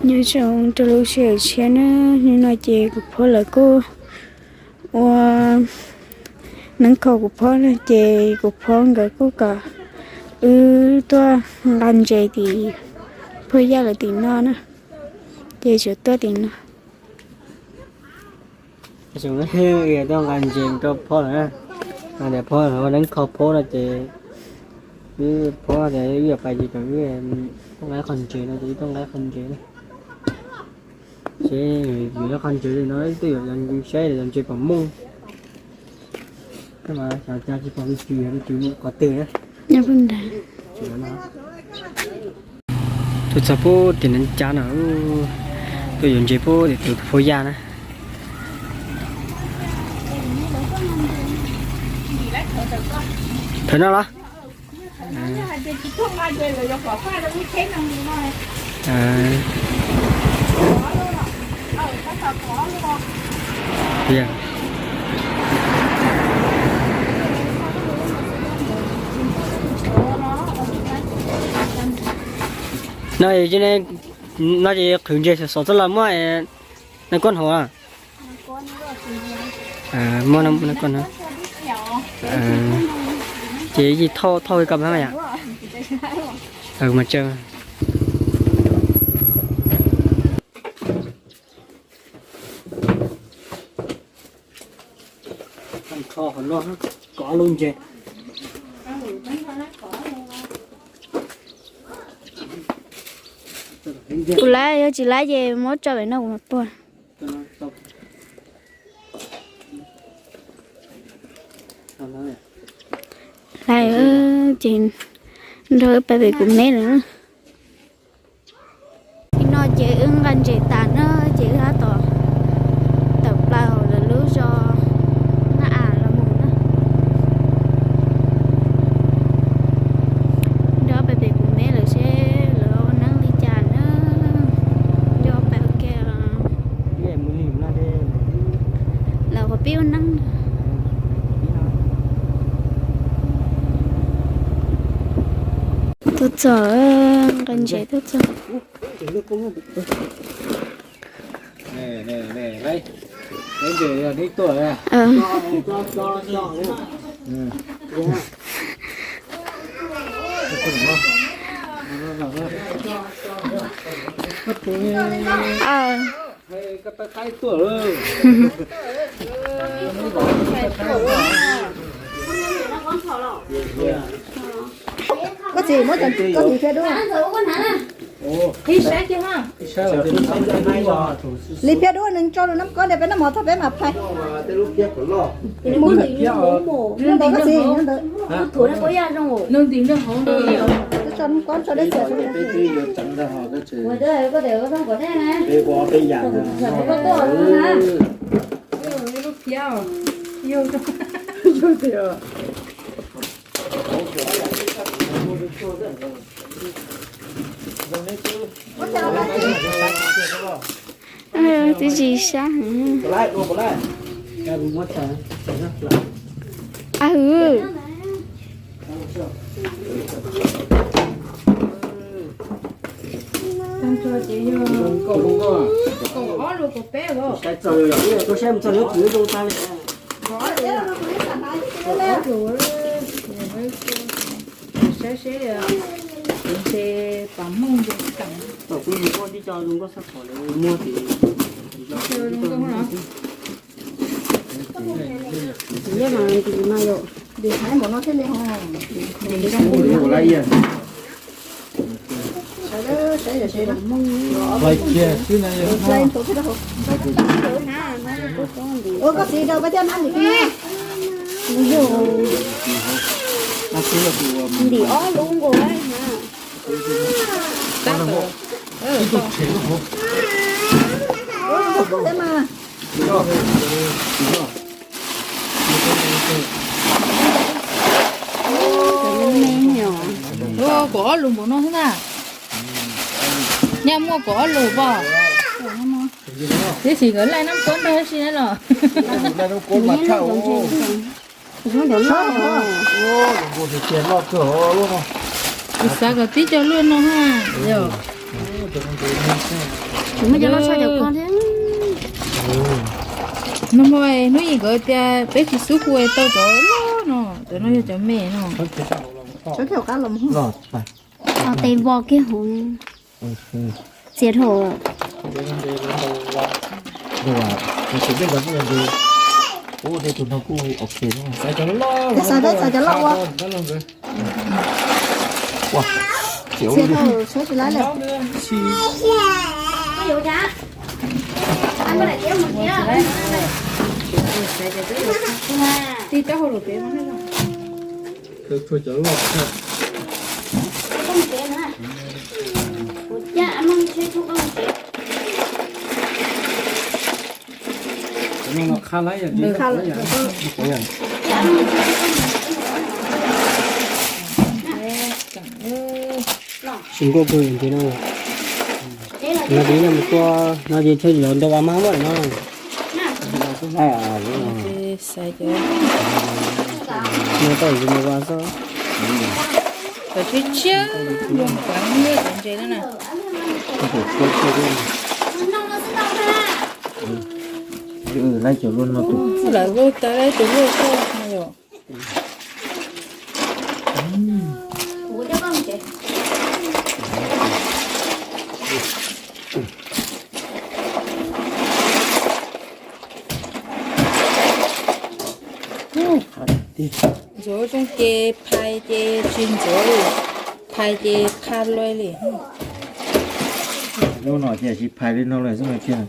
Nyob zoo rau lub sij hawm tshiab na, hnub no ces kuv phob lawv kuj ua neeb kho kuv phob no ces kuv phob nkawd kuj kom wb tuaj nqa ntses tim Phuaj Yaj lawv tim no na, ces tsuas tuaj tim no. Tuaj nqa ntses rau phob lawm na, tias phob lawv ua neeb kho phob no ces wb phob tias wb yuav pais ces kom wb tuaj nqa qhov ntses no ces wb tuaj nqa qhov ntses na. Seb yus qhov ntses li no twb yuav saib yog ntses pom mooj, xyov cas tsis pom tus tswv, tus tswv mus qhov twg na. Tuaj txog pub tim Neeb Cab no, tuaj yuav ntses pub tim tus Phuaj Yaj na. Thawm no los? No ces qhwv ntses xov xov txoj los muaj neeg kuab hauv. Muaj neeg kuab no. Ces yij thauj thauj koj pab yom. Mas tsaw. Kov lub ntses. Kuv laiv, yog tsis laiv ces muab tso pem no kuv mam tuaj. Laiv, ces nrog wb pais pem kuv meb lawm. Tim no ces wb nqa ntses tas na ces wb tab tom tawm plaws hauv lawv lub zos Nab As los mus na. Nrog pais pem kuv meb lawm seb lawv ua neeb li cas na. Nrog pais ua ke. Lawv qhov pib ua neeb. Tuaj txog, nqa ntses tuaj txog. Koj txiv, muab cov koj txiv thiab duab. Li phiab duab nws tso rau nab kob ntiag, peb noj mov tag peb mam phais. Nyob ntawd koj txiv, nyob ntawd. Twb tso nab kob tso dej txias rau. Twb tsis sab heev. A hwv. Saib seb, kuv ntse pam hmooj ntse tseem. Kuv mus muaj tib co zoo nkauj sab qhov lawv muaj ces. Nyob no ntim no yom, ntim haib npaum no thiaj li ho. Ua koj txiv rau koj coj nab ntim no. Ntim ob lub nkaus na. Ua kaum ob lus npaum no xwb na. Nyaj muaj kaum ob lus pom. Tiam sis nkawd laij nab kuab nrog si los. Kuv xav kom tib co luaj no ha yom. Kuv muab cov loj tshaj cov koj thiab. No hmo hnub ib nkawd tias peb tsis xub hu tau cov loj no, cov no yog cov me no. Tes vog kiag hauv. Txias dhau. Xav cov loj ua. Txias dhau, txhob tsis laib lawm. Tij cov hauj lwm pem no. Cov loj. Tsis nkauj kawg li no. No ces yog mus tua no ces chaw los ntau vas mab muab no. No tau mus vas xwb. Cov tshiab tshiab, cov ntses na. Lawv ua tas tus luaj tuaj no yom. Ntxuav zoo ces phais ces tsis ntxuav li, phais ces qha luaj li. Lub no ces tsis phais li no lawm xwb mas tiag.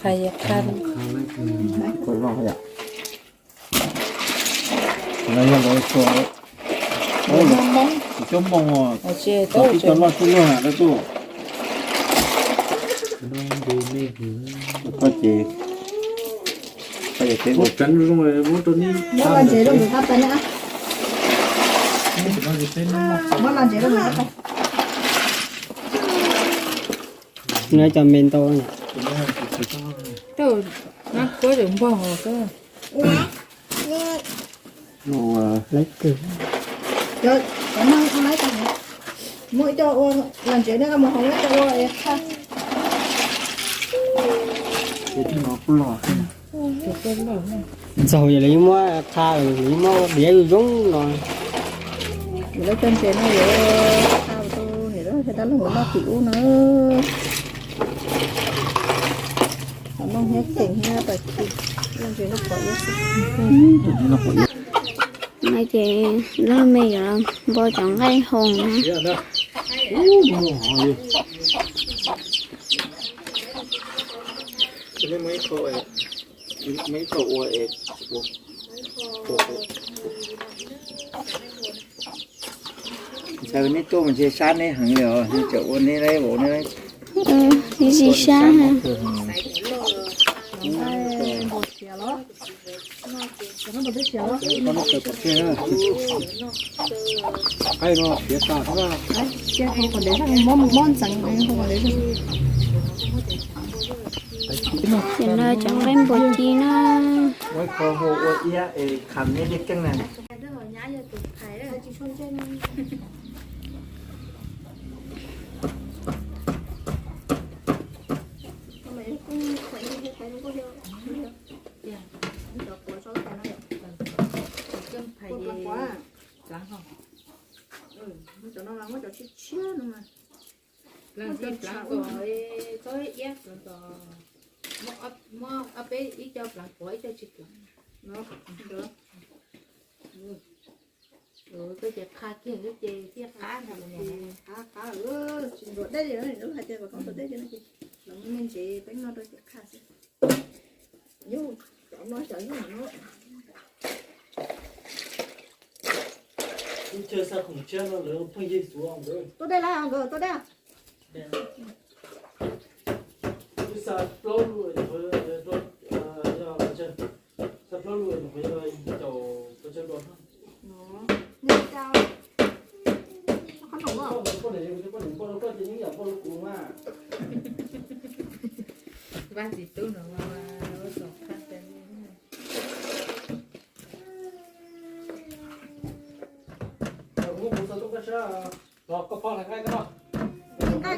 Phais qha. Lawv yog lawv txo, tsis coob moo os, tib co loj tib luag lawm tuaj. Koj ces, koj ces peb ua tseev zoo muab rau nej. Muab los ntsev rau nws qab pais na. Muab los ntsev rau nws qab pais. Nws cov me ntau. Tau, nab kuab tseem npog os. Lawv kawg. Muab ib co ua los ntsev ne, mus hauv ib co ua qha. Ntxaug yog lawv yeej muab qha, lawv yeej muab diav zoo no. Lawv cov ntses no yuav qha rau niam lawv thiaj dab laug noj tim ub na. Noj hnyav ceem hnyav tas ci, ntses noj pom ib xwb. No ces lawv me yuav npo cov nqaij hoo na. Ntxhais, neb tuaj mas ntshe sab neb heev li os, neb tseem ua neb laib vauv neb laib. Neb tsis sab. Ces no cov nqaij npua ci na. Plav nti plav nkaus, txob iab plav nkaus, muab ob peb ib co plav quav ib co tsis plav. Koj ces qha kiag xwb ces thiaj qab ntag. Qab qab, tsis ntuas dej li, lub hais tias kom koj ntuas dej ces no ces los muaj me ntsev peb noj rau ces qha xwb. Yus, cov no cov yus no. Lub chaw xa khoom tshiab no lawv pheej yig xuav nkawd. Tuaj dej lawm, nkawd tuaj dej. Wb xa plaub lub, xa plaub lub nyuam qhuav yog caum pes tsawg dua. Poj niam, poj niam npoj rau koj ces yeej yam npoj rau kuv mas. Vaj txiv tub no ua xov khab tes. Muab kuv xa tuaj koj sab, los koj phob hlais nqaij koj. Nqaij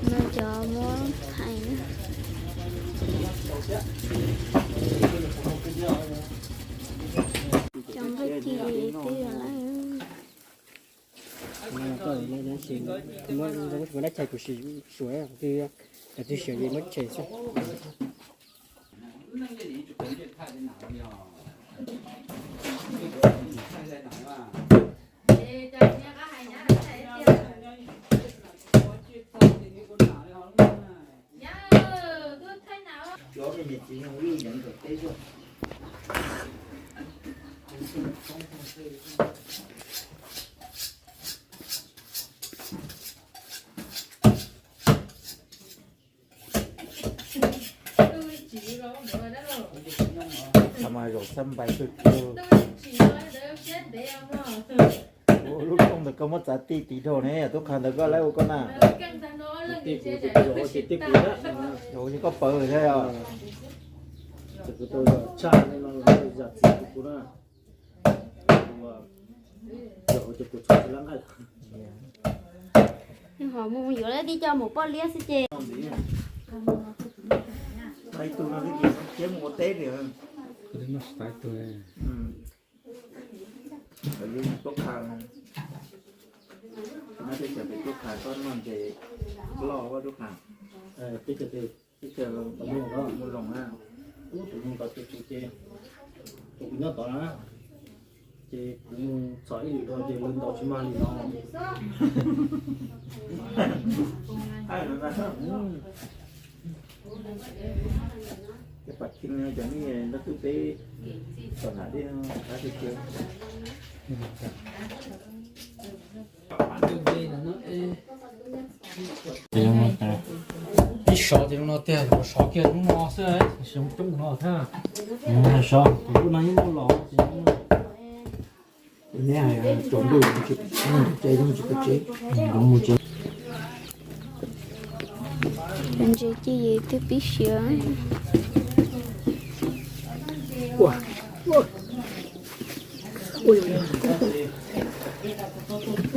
No cov muab thaij na. Cov nqaij ci twb yog lawm. Muab dab tsi kuv sim suav, cov twg siav ces muab tshem xwb. Thaum mas zaum xab npais kawg kiag. Ua lub rooj ntawd koj muab txav tij tiv dhau ne, tub qha ntawd koj laib ua koj na. Ua koj pawv thiab os. Ho mus yuav tib co mus poj liab xwb ces. Tub qha, tub qha koj noj ntses loj ua tub qha. Teb chaws mus zoo na, ub tus mus tod tus tus ces tus kuv nyob tod na, ces kuv mus txhom ib lwm dhau ces lawv ntaus tsis mag li no. Ces pam kiv cov nej nrog twb peb tom nam dej qab tiag tiag. Ib sov ces zoo no tiag, sov kiag hnub no xwb, sov coob no thiab. Sov tus no yeej muaj los ces ntses ci twb pib siav.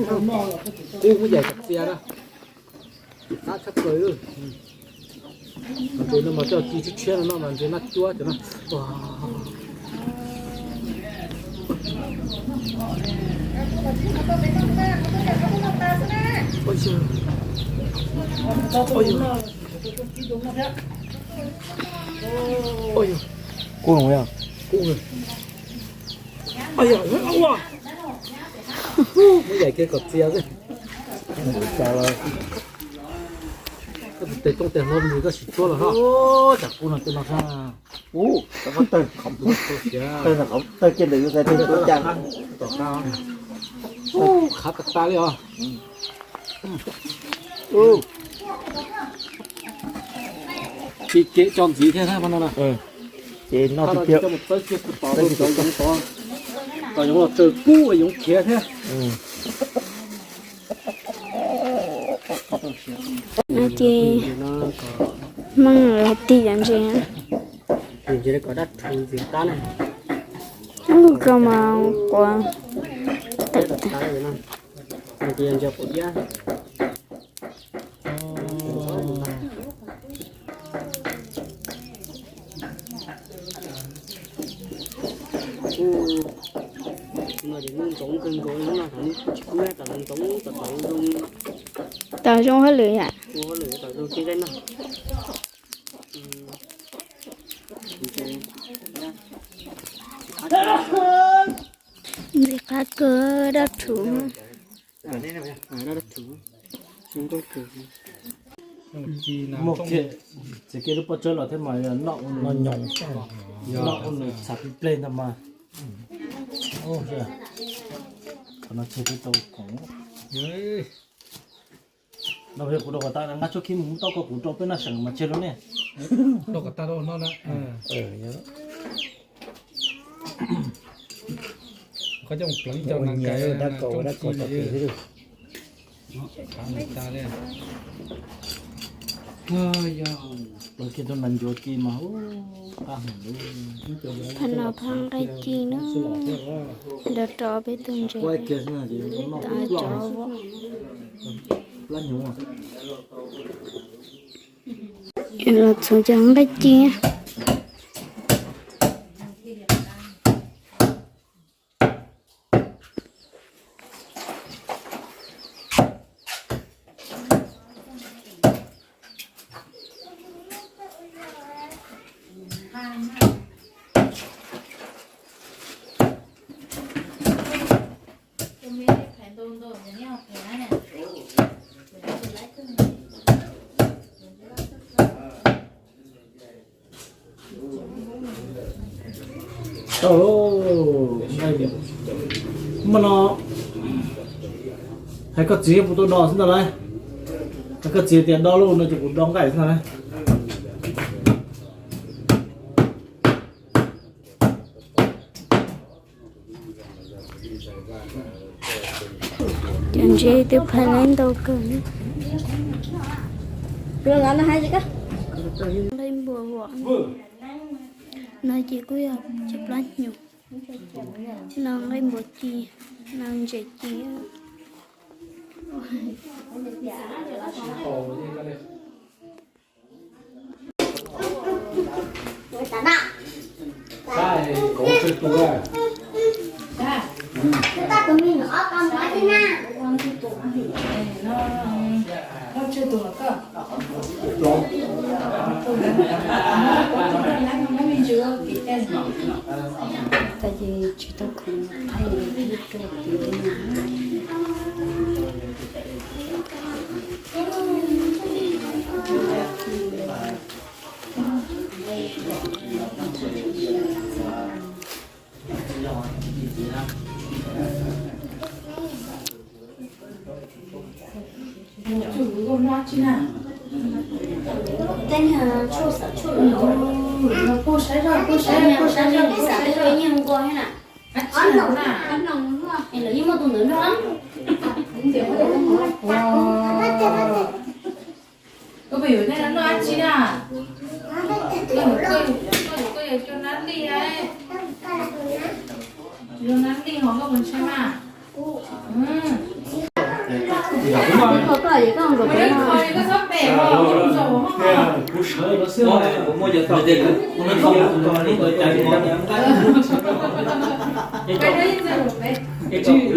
Kub muab yaim txias na. Qab tshaj plaws. Ntses no mas coj ci tshiab tshiab no no mas ntses nab cuab cov no. Kub los yog. Muab yaim kiag kom txias xwb. Koj tus tes tooj tes hlau nws koj sim tsuab los ho. Tsam kub no tej no sab. Ub, tawg, tawg kiag ntawm yus xaiv tej tsuab cas. Tom qab. Ub, qhav tas tas li os. Ci kev tso ntxiv thiab no na. Ces no tiag tiag. Kom yoov los tsaws kub yoov khiav thiab. No ces Hmoob los tig cov ntses, ntses kom dab rhuv ntxiv qab na. Ub, koj mas quav tawm. Ntses quav iab. Tam zoo hauj lwm yam. Ntxim qab kawg, dab rhuv. Muaj kiag txiav kiag lub pob tsawb los thiab mas noj ua nws, noj ua nws txhav plig pleg ntag mas. Qhov no tseg twb tau khoom. No yog kuv rau kom tas, nqa tsob khib mus toj ko kuv rau peb noj seem mas tseg rau nej. Rau kom tas rau no na. Qhov coj pleev cov nyias dab kaus dab kaus txog tid xwb. Pleev kiag tug nas ncuav ci mas qab heev li. Phab no phab nqaij ci na, nrog rau peb tug ntses, cov los txog cov nqaij ci. Tau lauj, muaj no, hais koj txiv puas tau do xwb ntag lauj. Hais koj txiv tias do lauj no ces kuv do nqaij xwb ntag lauj. Cov ntses twb phais laib ntau kawg. Nqaij npua huam no ces kuj yog cov plab hnyuv, no nqaij npua ci, no ntses ci. Tsis tau khoom thaij li rau tim no. Koj pem yuav noj dab tsi na? Koj yuav cua nab lij, cua nab lij hos koj puas ntshai mas? Kev ua ke kawm thiab,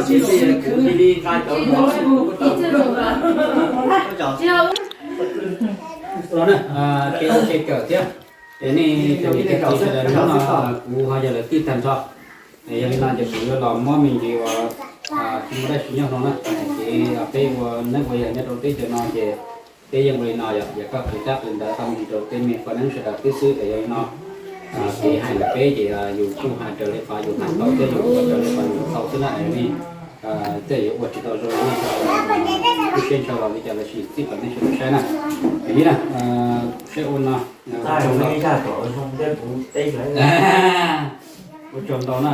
ces nej cov niam cov txiv sawv daws hnub no kuv ho yog lawv twb tag nrho. Yog li no ces kuv yuav los muab me ntsis uas tsis muaj dab tsi nyob hauv no na, ces peb ua neeb ua yaig nyob rau teb chaws no ces peb yeej ua li no yom, yog koj qhia tab qhia ntawv tau me ntsis rau tej me qhua neeb sawv daws xwb xwb. Yog li no ces hais ntawm peb ces yus kuj hais raws li qhov yus hais tau thiab yus ua raws li qhov yus tau xwb na. Yog li tej yuav ua tsis tau zoo li no, kuj siab ntshaw los li cas los sis txij kom nej sawv daws saib na. Yog li na, saib ua no, ua tsaug ntau na.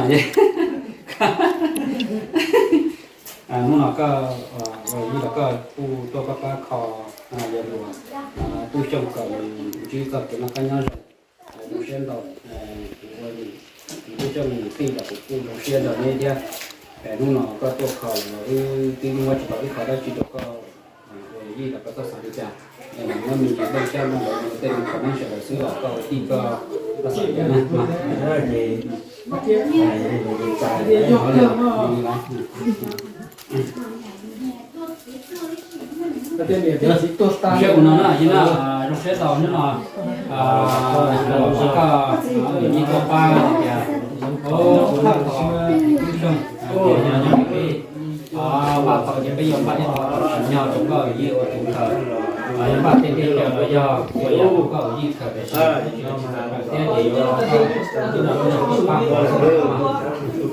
Hnub no koj, Yij los koj kuj tuaj koj pab kho yawg luas Tub Xyooj kom ntsib txoj kev noj qab nyob zoo. Zoo siab ntau, kuv ua Tub Xyooj tij los kuv kuj zoo siab ntau neb thiab. Hnub no koj tuaj kho los wb twb muab tsis tau ib qho dab tsi rau koj, Yij los koj txhob xav li cas. Muab me ntsis nplooj siab nplooj ntsws rau tej me qhov neeb sawv daws xwb los koj ua tij koj, koj xav li cas na. Zoo siab ua no na, yog no koj, Yij tuaj pab tias, Tub Xyooj, nyob nyob peb, pab tau ces peb yuav npaj ib qho nyob rau koj Yij ua tus khaws, yuav npaj tej ntiaj teb los yog ua yam rau koj Yij khaws, tiam sis thiab ces yuav koj pab ua xwb.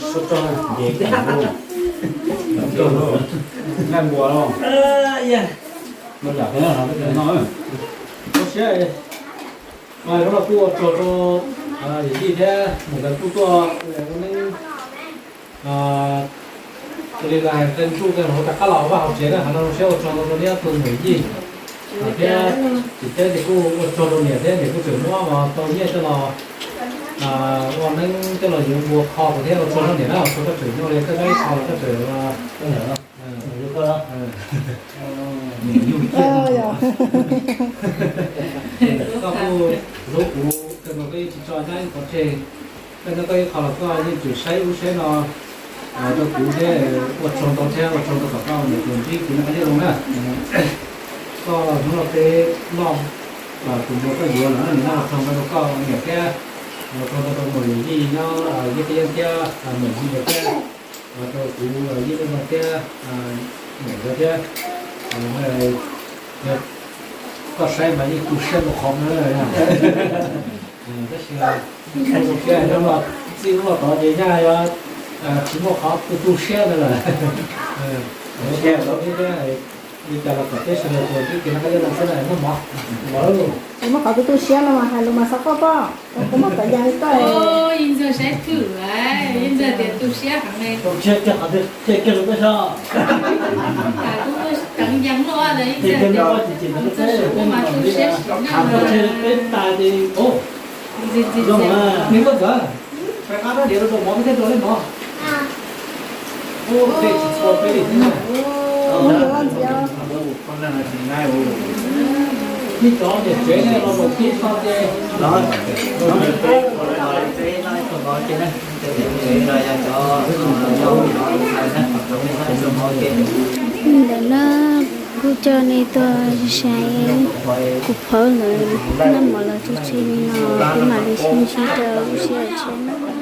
sab rog nce nqaij npua los, no yam no, koj siab, mas lub no kuj ua tsaug rau yij thiab mus nkawd kuj tuaj ua neeb, ua li lawv hais qee ntsuj qee hauv rov qab los vaj hauv tsev na, qhov no zoo siab ua tsaug ntau rau nej ob tug niam yij thiab txiv Teb ces kuj ua tsaug rau niam thiab niam kuj tseem muab tau nyiaj coj los ua neeb coj los yuav npua kho kuv thiab ua tsaug rau niam na, ua tsaug koj tseem nyuaj li koj nyob ib qho los koj tseem koj kuj hlub kuv kawg nkaus koj yeej tsis tso nyob ib qho tseg, koj nyob koj ib qho los koj yeej tseem saib ub saib no rau kuv thiab ua tsaug ntau thiab ua tsaug ntau kom koj niam tus ntsib kev noj qab nyob zoo na. Koj hnub no peb noj tus npua koj yuav lawm no ua tsaug ntau rau koj niam thiab ua tsaug ntau rau mus yij nyob yij teb yeeb thiab niam yij nkawd thiab rau kuv yij teb no thiab niam nkawd thiab. Koj saib mas yeej tu siab npaum qhov no tab sis txij lub no tod ces nyaj yuav tsis muaj qhov tu tu siab no lawm. Thiab li cas los kom peb sawv daws tsuas tib kev noj qab nyob zoo xwb na maj mov. Tsis muaj qhov tu tu siab no mas hais lus mas xov poj poj, kuv muab tawv yas li koj. Yeej ntxawg saib twm, yeej ntxawg tias tu siab heev li. Rau siab kiag qhov twg, kiag rau peb sab. Ces peb no peb tsis tsis ntawd peb, peb no peb, peb tas ces, o, zoo, neb koj txawm, peb qab rab diav rau mov peb thiaj rau lej mov. Ub, peb tsis txhua peb li thiab na. Ib cov niam tsev ne los zaum pib tso ces, peb no ib tug mov ces na, ces niam tsev los yog cov, yog cov ntxhais na, los peb no ib tug mov ces. Ntawm no kuv coj nej tuaj saib kuv phauj lawv noj mov los tso tseg li no, kuv mam li sib ntsib rau lub sij hawm tshiab na.